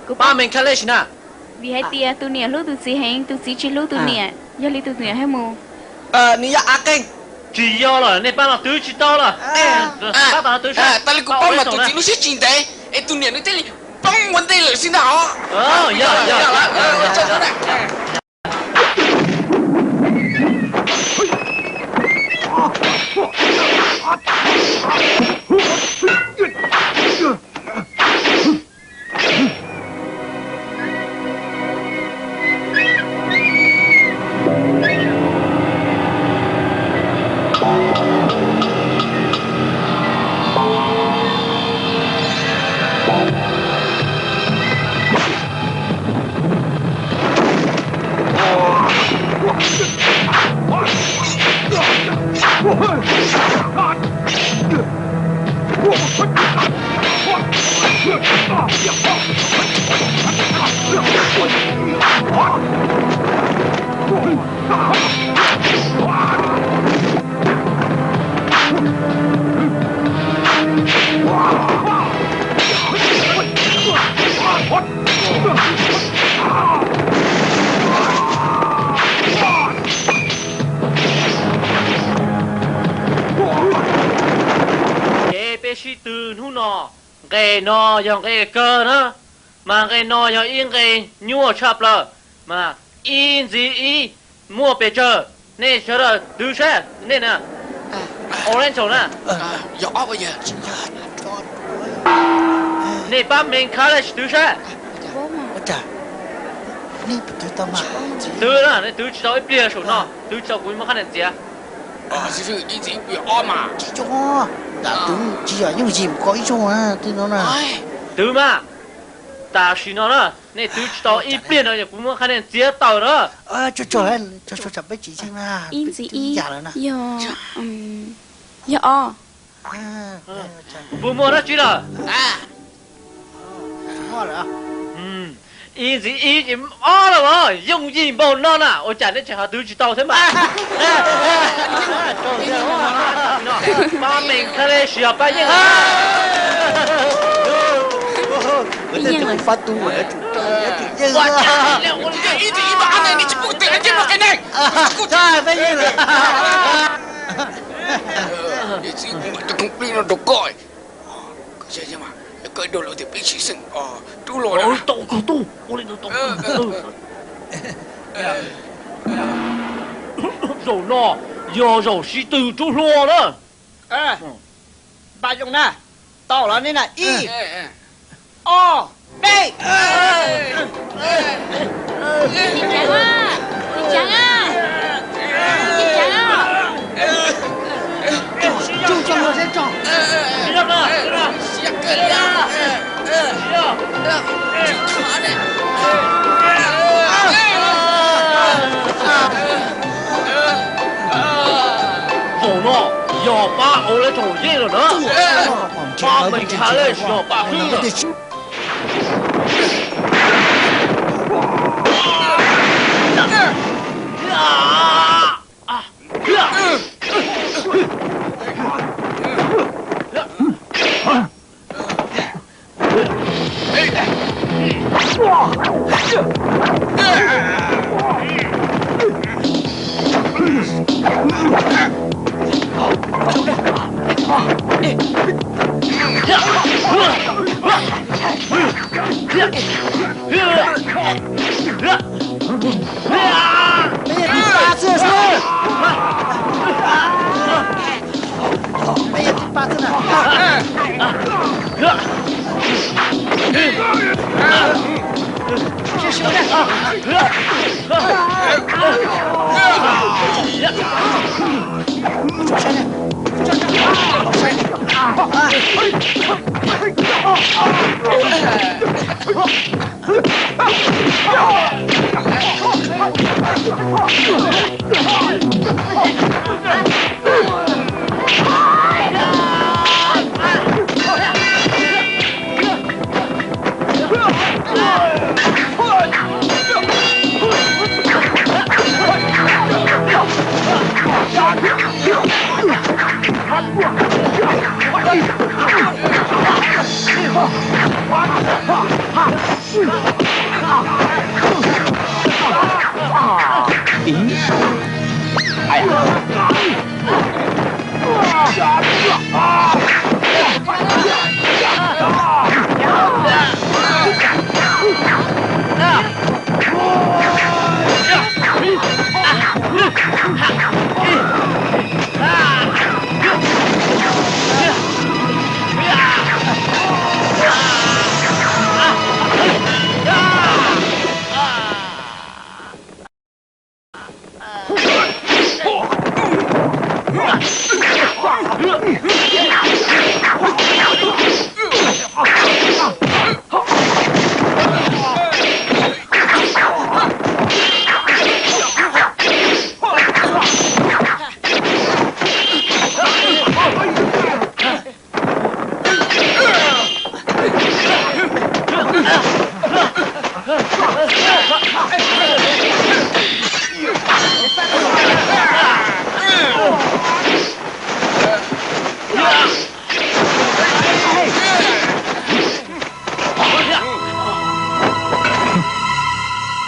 Kuv pab Mees Khab Lej sim na. Vim hais tias tus niam hlub tus txiv heev, tus txiv tsis hlub tus niam, yog li tus niam thiaj mus. Nws yog av qeeg. Tsis yog lawm, nej pab no twv tsis tau lawm. Pab tom no twv, tas li kuv pab mas tus txiv lub siab tsis ntev, es tus niam nws thiaj li poob ua ntej lawm xwb ntag os. Ces peb sib tw hnub no, nqe no yog nqe kawg na, mas nqe no yog ib nqe nyuaj tshaj plaws, mas ib ntxiv ib muaj pes tsawg, nej sawv daws twv saib nej na. Ua lej tsaum na. Nej pab Mees Khab Lej sim twv saib. Twv na, nej twv tsis tau ib pliag saum no, twv tsis tau kuv muab qhab nias txiav. Tsis yog yooj yim ko ib zaug na, twb no na. Twv mas, tam sim no na, nej twv tsis tau ib pliag no yog kuv muab qhab nias txiav tawm na. Ib ntxiv ib yog, yog os. Puas muaj dab tsi lawm? Ib ntxiv ib ces ob lawm los yooj yim npaum no na, ua cas nej tseem ho twv tsis tau thiab mas? Pab Mees Khab Lej sim yog pab yeej. Ib ntxiv ib mas ab ne, nej tsis pub tes no ces mus qe neeg. Koj rau lawv tias peb tsis xeem rub hluas na. Tau koj tuaj, ua li ntawd tau. Zaum no yog zaum sib tw rub hluas na. Npaj zoo na, tau los nej na, ib, ob, peb. Zaum no yog pab ua lawv tsoom yeej lawm na. Pab Mees Khab Lej tsis yog pab hwb lawm.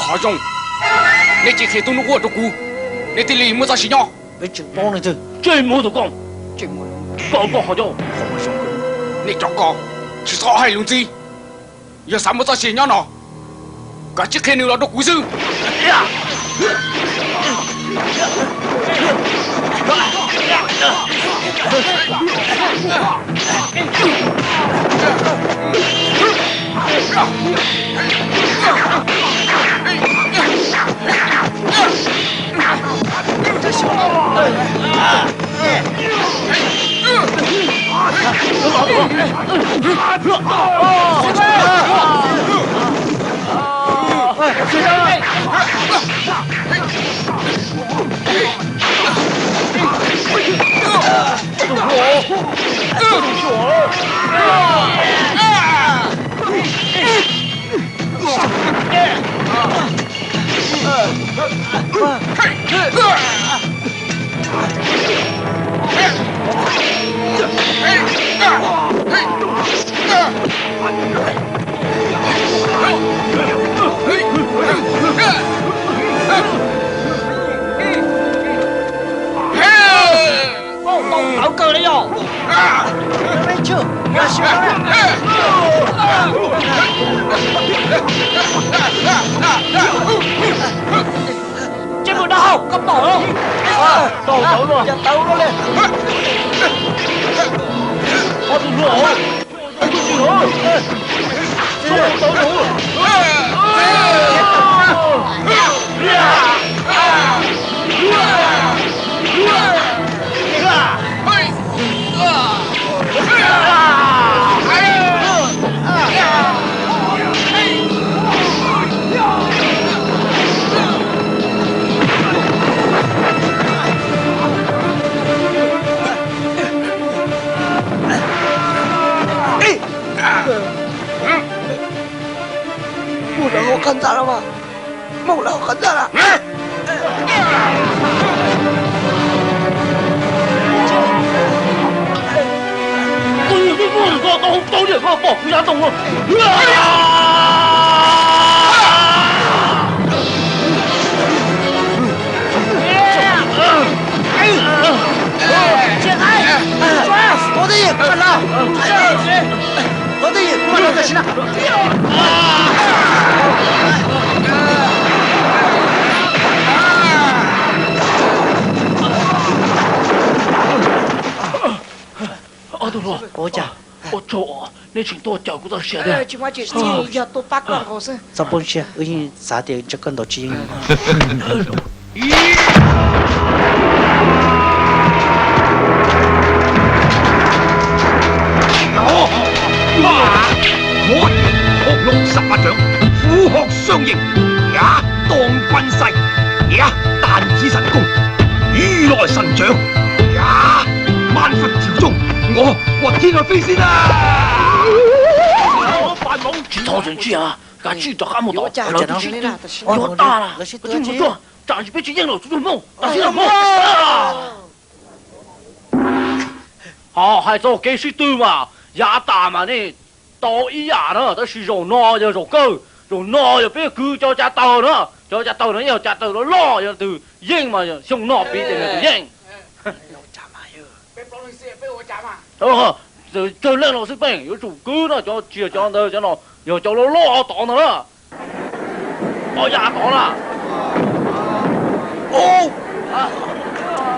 Qhov zoo, neb tsis qhia tub hnub quaj rau kuv, neb thiaj li muaj txoj sia nyob. Peb tseem paub nws twg? Tsej muag tus koj, koj koj qhov coj. Nej cov ko tsis txhob hais lus ntxiv. Yog xav muaj txoj sia nyob no, kav tsij qhia nws los rau kuv xwb. Tau tawv kawg li yog. Tsej muag dab hau, koj pom los? Tau tawv los. Ob tug hluas. Mus lawv hauv qab ntaj lawm mas. Mus lawv hauv qab ntaj lawm. Koj niag tib muaj koj tau tau niam koj pom kuv yav ntoo no. Ob tug hluas, ua cas? Ua tsaug, neb tseem tuaj cawm kuv txoj sia thiab. Yog tuaj pab koj nkaus xwb. Txhob poob siab, wb yeej xav tias ntshe koj ntaus tsis yeej. Hổ lông sập ba trưởng, Phủ Họt Sương Duyên, gã Tôn Quang Sai, gã Tàn Chỉ Thần Công, Như Lai Thần Trưởng, gã Man Phật Triệu Trung, ngõ qua thiên ngoại phi sinh à. Tsis txhob ntsia, kav tsij rov qab mus tom lawv tus tsis twg, yuav tas lawm, kav tsij mus tsuag, tsam peb tsis yeej lawm tus tub Hmoob, tas sim lawm Hmoob. Ho hais txog kev sib tw mas yav tas mas nej tau ib yam na, tab sis zaum no yog zaum kawg. Tus no yog peb kwv cov tsav taws no, cov tsav taws no yog tsav taws loj loj, yog twg yeej mas xyoo no piv tias nws tus yeej. Tsawg leej los xwb peb yuav tsum kwv no, cov tsis yog cov ntawd, cov no yog cov loj loj tod ntag na. Ob yav tod na.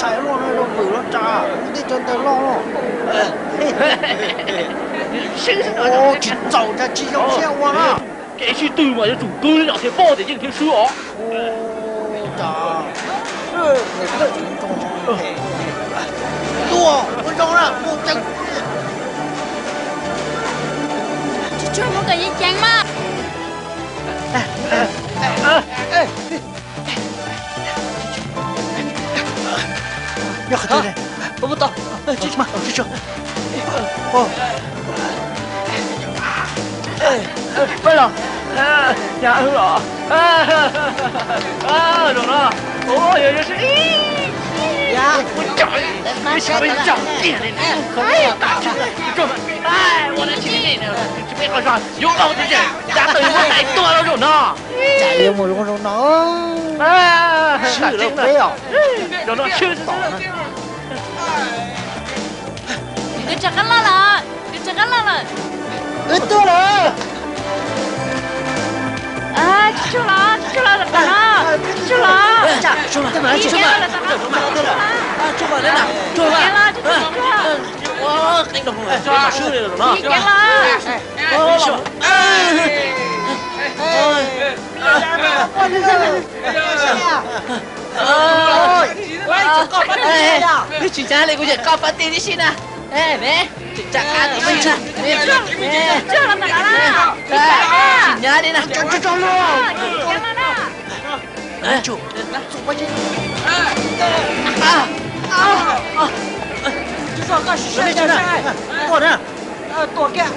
Thaij loj no, vwm loj tsa, teb cov ntawd loj. Tsis txaus cas tsis zoo siab ua na. Kev sib tw mas yuav tsum kwv li no thiaj paub tias yeej thiab swb os. Tuaj, ua zoo na, mus tseem. Tsis tshua muaj kom yeej ceev mas. Nyob qhov twg ne? Pab los, nyab wb los. Zaum no, yog, yog, ua tsaug, ua tsaug tiag li, ua dab tsi li, tsis peb qhov zog yuav qaug tiag tiag, cas tawm yuav muab tais tuag rau zaum no. Cas yuav mus zoo zoo no. Sib lawm peb os. Zaum no sib tom na. Wb rov qab los lawm, wb rov qab los lawm. Wb tuaj lawm. Tsis tshua los, tsis tshua los, tsis tshua los. Ib kev los, tsis tshua los, tsis tshua los. Ib kev los. Wb tsis nyab li, kuv yawm koj pab ti tib si na. Me, tsis nyab li na. Tuaj na. Tuaj kiag.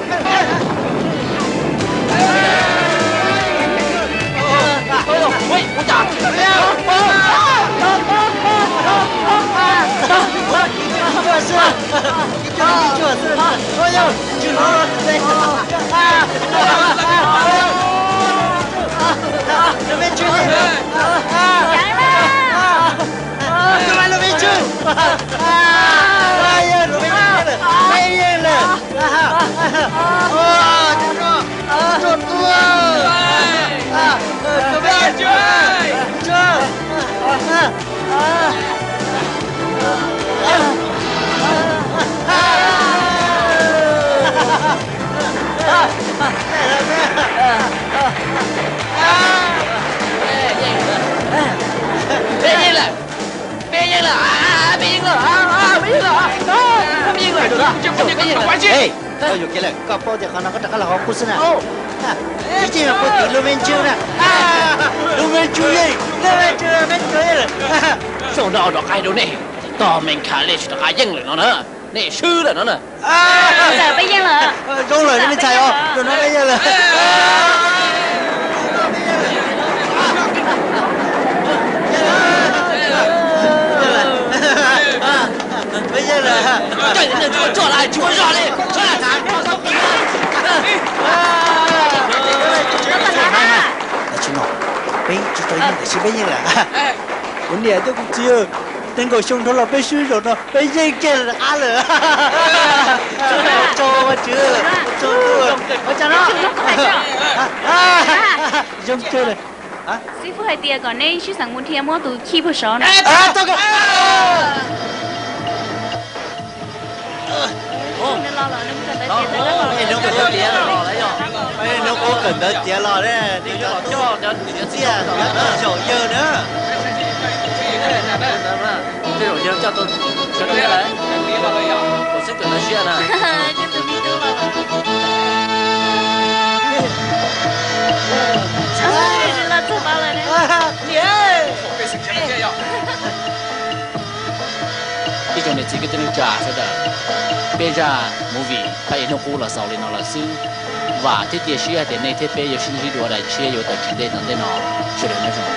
Peb yeej lawm, peb yeej lawm, peb yeej lawm, peb yeej lawm, peb yeej lawm, peb yeej lawm. Koj yuam kev lawm, koj paub tias qhov no koj rov qab los qhov qub xwb na. Ib txhij no kuv twv lub me ntsws na. Lub me ntsws yeej, lub me ntsws, me ntsws yeej lawm. Zaum no rov qab rau nej, tog me nkhav li tsis rov qab yeej lawm no na, nej swb lawm no na. Txawm peb yeej lawm. Zoo lawm me ntxhais os, zaum no peb yeej lawm. Peb yeej lawm. Tsuag tsuag li. Tsis no, peb tsis tau yeej tiam sis peb yeej lawm. Kuv niam thiab kuv txiv, nees nkaum xyoo dhau los peb swb zaum no peb yeej kiag rov qab lawm. Tsaug Vajtswv, tsaug Vajtswv. Zoo kawg lawm. Xib fwb hais tias kom neb sib xeem mus dhia muab tus khib puag saud na. Hnub kawm ntawv tiav los, hnub kawm ntawv tiav los, hnub kawm ntawv tiav los, hnub kawm ntawv tiav los, hnub kawm ntawv tiav los. Tej zaum yawg coj tau sawv daws lawm, kuv xwb kawm ntawv siab na. Ib tsoom niam txiv kwv tij neej tsa sawv daws, peb zaj movie Phab Ib Hnub Qub los xaus li no lawm xwb. Vam thiab cia siab hais tias nej thiab peb yuav sib ntsib dua daim tshiab yuav tawm tsis deb tom ntej no. Sawv daws nyob zoo.